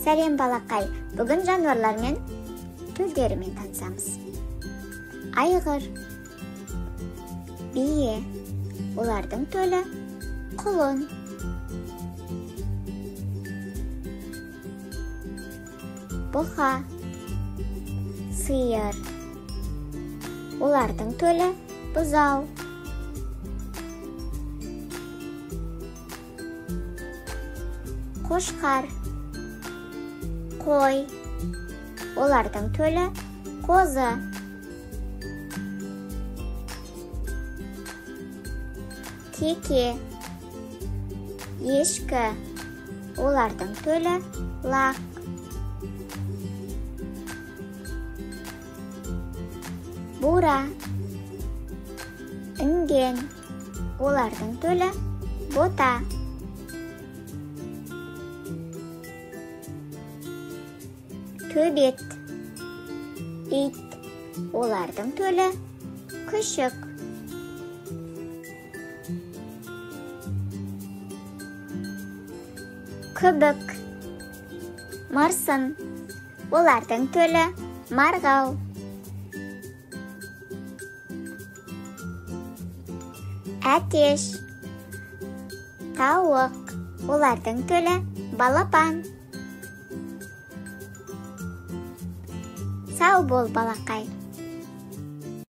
Сәлем, балақай! Бүгін жануарлармен төлдерімен танысамыз. Айғыр, бие, олардың төлі құлын. Бұқа, сиыр, олардың төлі бұзау. Қошқар, қой, олардың төлі қозы. Теке, ешкі, олардың төлі лақ. Бура, інген, олардың төлі бота. Төбет, ит, олардың төлі күшік. Күбік, марсын, олардың төлі марғау. Әтеш, тауық, олардың төлі балапан. Сау бол, балақай!